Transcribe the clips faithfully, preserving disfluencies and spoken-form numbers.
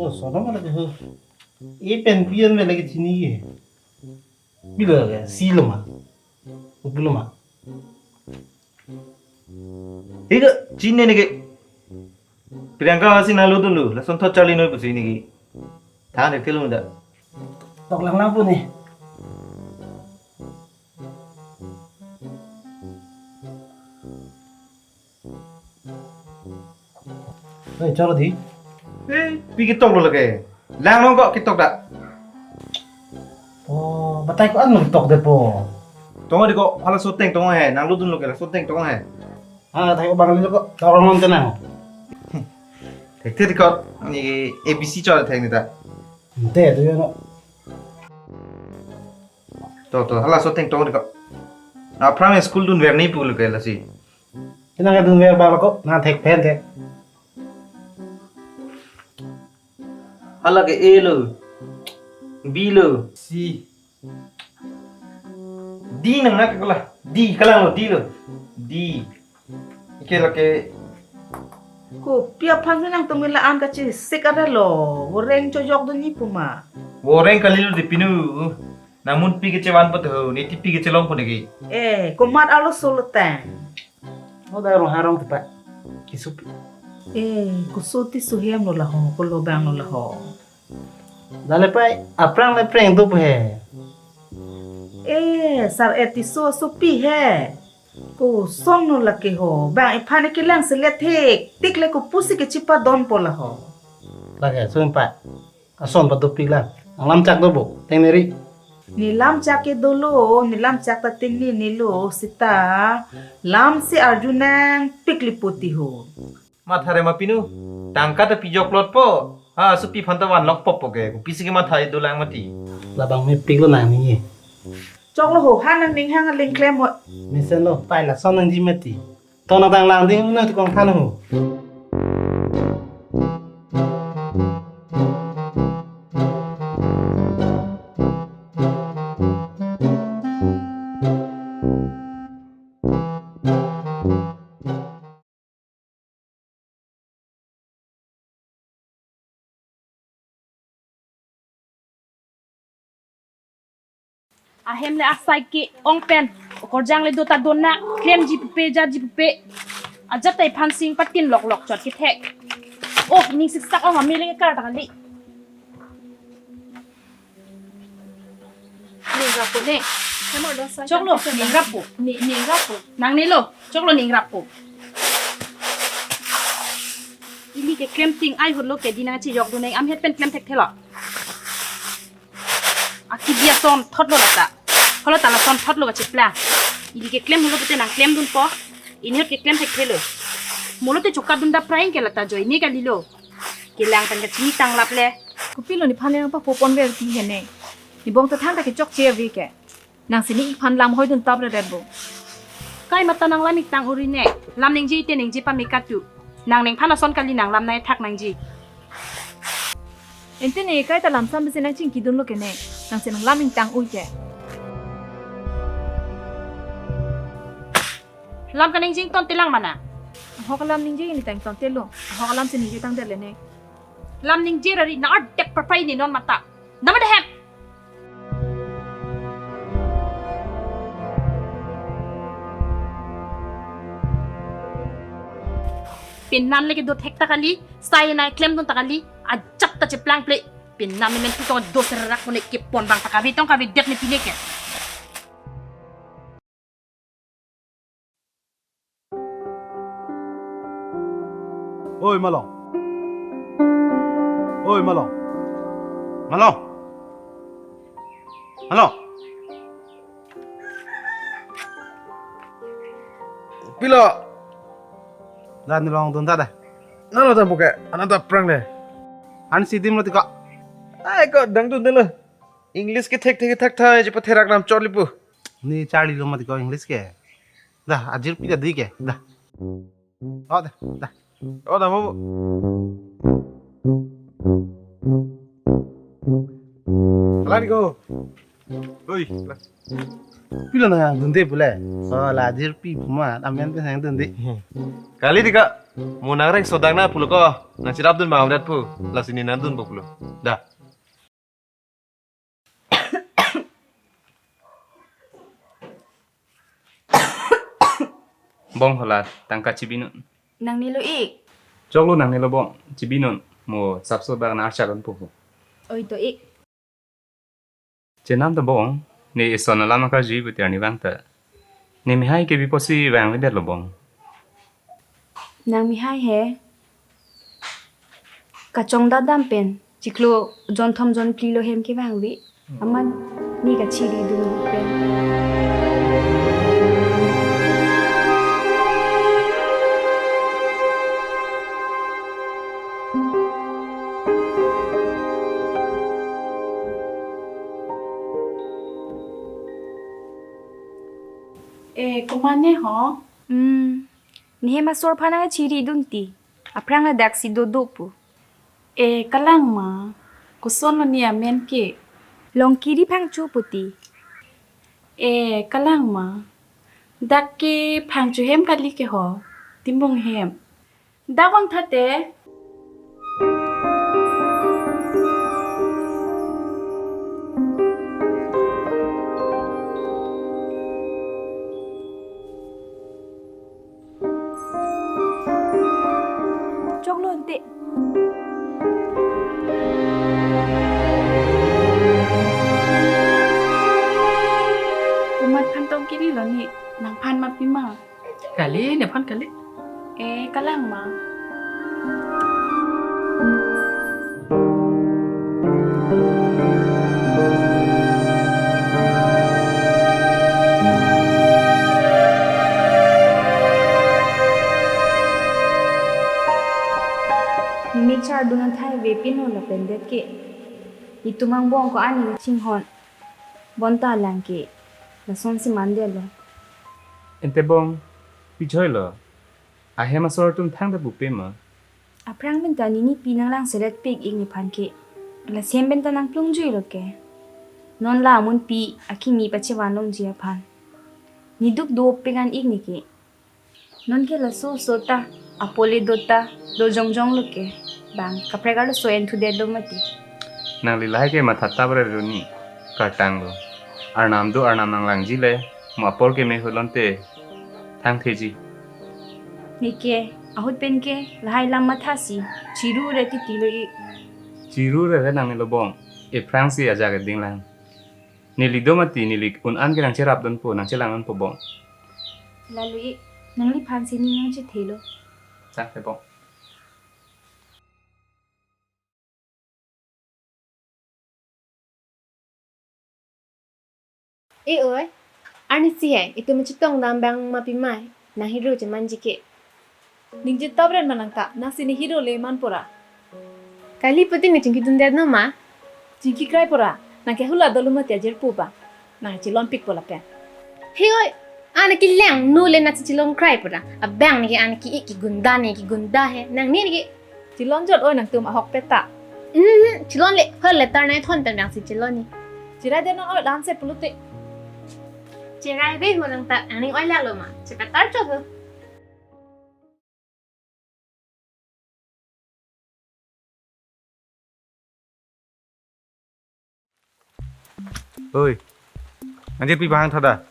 Oh, sono ma lagi ho. E pen pian me lagi chini ye. Bila lagi si lo ma. Ubi lo ma. Higa chini ne ke. Priyanka si nanglo dulu. Lason thot charli noi pusi ne ke. Than ek telo da. Tok lang lang pu ni. Hei, cholo di. Hei, pi ketok lo lake. Lang long ko ketok da. Oh, batai ko an lo ketok de po. Tong di ko, hala soteng tong he, nanglo dunlo ke la soteng tong he. Ah, batai ko bang lo ko, tong long te nang. Thek thek di ko, ne A B C cholo thek ne ta. Ante, tu yo no. To, to, hala soteng tong di ko. Aphrang school dunver ni pu lo ke lasi. Kena ke dunver bang lo ko, na thek pen thek. Hala ke A lo, B lo, C, D nang nak ko la, D kalang lo, D lo, D. Ke lake. Kopi aphan si nangtum la-an kachesik ada lo, voreng chojok dun ni pu ma. Voreng kali lo di pinu. Nang mun pi kechevan po to, ne ti pi kechelong po ne ke. Eh, komat arloso lo tang. No da rong harong tepa. Kisupi. Eh, koso ti suhem lo la ho, kolo bang lo la ho. Dale pai, aphrang le preng do he. Eh, sar e Tisso asopi he. Koson lo lake ho, bang iphan kelang selet thek, tik le kopusi kechipadon po la ho. Lake, sumpa. Ason padopik lang. Nanglam chak do bo, teng neri. Nelam chak ke dolo, nelam chak ta teng ne nelo, seta. Lam si arju nangpik li puti ho. Matha re ma pinu, tangka ta pijok lot po. Ha, supi phanta van lok pop po ke, kopisi ke matha do lang mati. Labang mepik lo nang ni. Choklo ho, ha nangning hang aling klem ho. Mesen lo, pai lason nangji mati. Tona tang lang ding na tukong than ho. Ahem le asai ke-ong pen. Okorjang le do ta do na. Klemji pupe, jaji pupe. Ajat ta iphan sing patin lok lok chot kethek. Oh, ning siksak ong amele ke kar ta kali. Ning rapo ne. Hemor do sa. Choklo, ning rapo. Ni, ning rapo. Nang nelo, choklo ning rapo. Ili ke klem ting ai hurlo ke di nang chejok dun nang am het pen klem thekthelo. Aki dia son thotlo lata. Holo ta lason thotlo kacheplang. Ili ke klem hurlo pute nang klem dun po. Ini hot ke klem thekthelo. Molo te chokat dun da prai ke lata joy ne kalilo. Kelang pen kachini tanglap le. Kopilo nephan nangpapopon ver ti hene. Nebong ta than ta kechokche ave ke. Nang si ne iphan lam hoi dun tap redet bo. Kai mata nang lam ik tang uri ne. Lam ningje te ningje pame katu. Nang ningphan ason kali nang lam nai thak nangji. Ente ne kai ta lam sam besi nang chingki dunlo ke ne. Nang si nang lam ning tang ui ke. Lam kaningje ington telang mana? Ahok alam ningje ini tang ton telo. Ahok alam si ningje tang dele ne. Lam ningje rari na ardek parpai ne non mata. Nama dehem. Penan lagi do thek ta kali, sai nai klem dun ta kali, ajat ta cheplang ple. Penan ne men tu tong do serak pune kepon bang ta kave tong kave det ne pine ke. Oi, Malong. Oi, Malong. Malong. Malong. Pilo. Dan long dun ta da. Nalo ta buke, anan ta prang le. An si dim lo tiko. Ai ko dang dun delo. English ke thek thek thak thai je patherak nam chorli pu. Ne charli lo mati ko English ke. Da, ajir pi da di ke. Da. Oh, da, da. Oh, da, mo. Kalan ko. Oi. Pilo nang dunde pule. Oh, la ajir pi puma, amen pe sang dunde. Kali di ka. Mo nangreng sodang na pulo ko. Nangcherapdun bang avedetpo. Lasi ne nangdunpo pulo. Da. Bong hola, tangka chibinon. Nangnelo ik. Choklo nangnelo bong, chibinon. Mo sapso bak na archak unpo. Oi to ik. Chenam ta bong, ne ison alam akarjui pu tiar ne vang ta. Ne mehai ke biposi vang le detlo bong. Nang mehai he. Kachongdat dam pen, chiklo jonthom jonphli lo hem kevangve. Amat ne kachiri dun pen. E, komat ne ho? Hmm. Ne hem asor aphan nangchiri dun ti. Aphrang ladak si dodo pu. E, kalang ma. Kosonlo ne amen ke? Longkiri Phangcho pu ti. E, kalang ma. Dak ke Phangcho hem kali ke ho. Timbung hem. Dak vang tha te. Choklo ante. Komat aphan tong kiri lo ne, nangphan ma pima? Kali, nephan kali. E, kalang ma. Mixture dun athai vepinlo lapen det ke. Itum angbong ko-an chinghon. Bonta lang ke. Lasonsi mandetlo. Ante bong, pi choilo. Ahem asor atum thangta pupe ma? Aphrang pen ta nini pi nanglang selet pik ik nephan ke. Lasem pen ta nangplungjuilo ke. Non la amunpi akimi pachevan longji aphan. Ne duk dopik an ik ne ke. Non ke laso oso ta, apor le do ta, do jongjong lo ke. Bang kaprek arloso enthu detlo mati. Nangli lahai ke matha tap re ro ne, kartang lo. Arnam do arnam nanglangji le, mo apor ke me hulonte, thangtheji. Ne ke, ahut pen ke, lahai lam mathasi, chiru re titi lo ik. Chiru re re nangnelo bong, ephrangsi ajak eding lang. Neli do mati, neli un an ke nangcherap dunpo, nangchelang dunpo bong. Lalo ik, nangliphan si ne nangchethelo. Chak te bong. E oi, arnisi he, itum chetong dam bang ma pima, nang hero chemanji ke. Ningje tap ren ma nangta, nangsi ne hero le man pora. Kali putin ne chingki dundet no ma? Chingki krai pora, nang ke hula dolo mati ajirpo ba. Nang chelon pikpo lapen. He oi, an kelangno le nang chelon krai pora. Abang ne ke an ke ik ke gunda ne ke gunda he. Nang ne ke chelon jot oi nangtum ahok peta. Hmm, chelon le, hol le tar nangthon pen bangsi chelon ne. Cherai det non oi lamse pulote. Cherai ve ho nangta, aning oi lalo ma. Chepetar chot ho. Oi. Anjir pi bahang thada.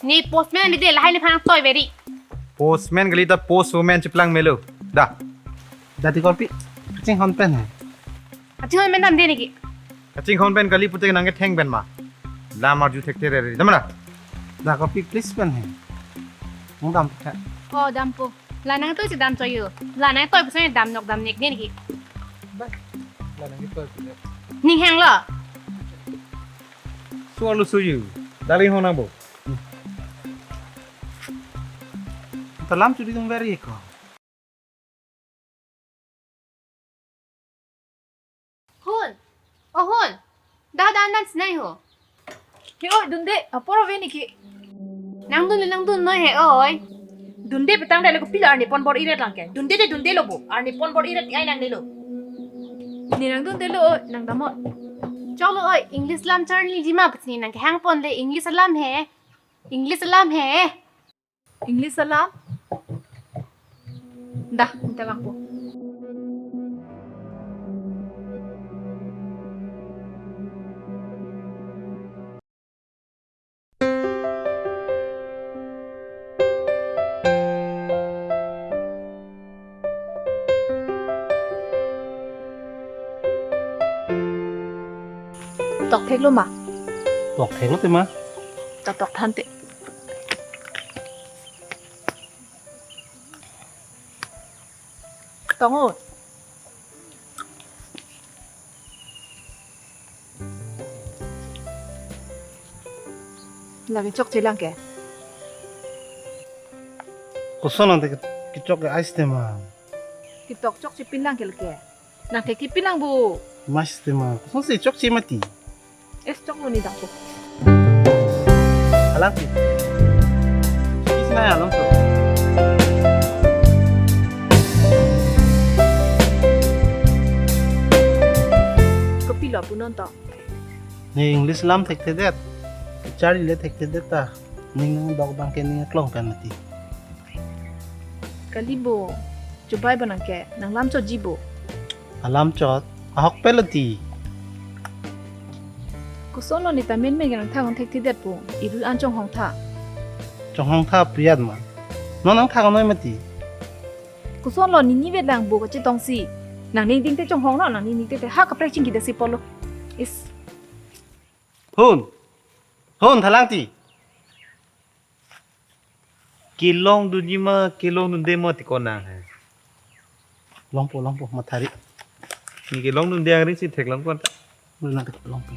Ne postman mide lahai nephan toi veri. Postman kali ta postwoman cheplang melo. Da. Da ti korpi. Kachinghon pen he. Kachinghon pen damde ne ke. Kachinghon pen kali pute nang ketheng pen ma. Lam arju thekte re re. Damra. Da korpi please pen he. Mung dam kha. Oh, dampo. La nangtoi si dam choyo. La nangtoi puson dam nok dam nek ne ne ke. Ba. La nangtoi puson. Ning hang lo. Suar lu suyu. Dari hong nang bo. Ta lam churi dung veri ko. Hon. Oh, hon. Da, da, andan sinai ho. He oi, dunde, apor ave ne ke. Nangdun le nangdun noi he oi. Dunde petang dai le kopilo arni pon bor-iret lang ke. Dunde de dunde lo bo. Arni pon bor-iret ai nangnelo. Ne nangdundelo oi, nang damot. Choklo oi, English lam charliji ma pusi nang kehang pon le English alam he. English alam he. English alam? Dah, minta bangpo. Tok theklo ma? Tok theklo te ma. Ta tok than te. Tong o. Lake chokche lang ke. Koson nang te kechok ke ais te ma. Ketok chokche pin lang ke lake. Nang thekthipin lang bo. Mas te ma. Kosonsi chokche mati. Es choklo ni dangpo. Alang si. Kis na alam so. Kopilo punon to. Ne English lam thekthedet. Charli le thekthedet ta. Ning nangdok abang ke ning klong pen mati. Kali bo, chubai bo nang ke, nang lam chotji bo. Alam chot, ahok pelo ti. Kosonlo ne ta menmen ke nang thak-un thekthedet po, iru an chonghong tha. Chonghong tha priat ma. Non nang thak-un noi mati. Kosonlo ne nivet lang bo kachetongsi. Nang ning ding te chonghong lo, nang ning ding te te ha kaprek chingki dasi polo. Is. Hun. Hun thalang ti. Kelongdunji ma, kelongdunde ma ti konang hai. Longpo, longpo, mathari. Ne kelongdunde angring si theklong kon ta. Mena theklongpo.